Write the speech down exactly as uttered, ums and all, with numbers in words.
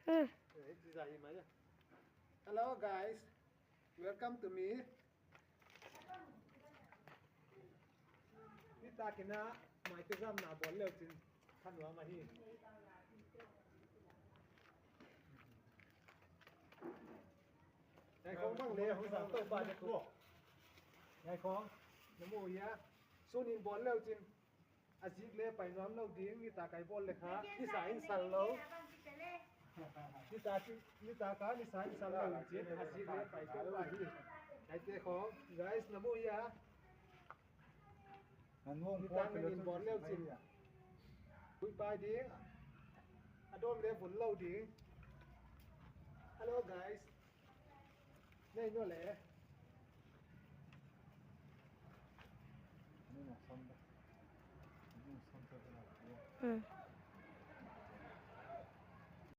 Eh, Hello guys, welcome to me. Nita kina mai te jam na bol leu chin thanua ma hi. Nai khong bang le hong sa to pa de ko. Nai khong. Namu ya. Sunin bol leu chin. Ajik le pai nuam lou ding, nita kai bol le kha, nisa in sal lou. Nita chi, nita ka nisa in sal lou chin, ajik le pai ko ahi. Kai te khong, guys, namu ya. Nita min bol leu chin. Pui pai ding. Adom le vun lou ding. Hello guys. Nei no le. Ni na som da. Ni som da. Hmm.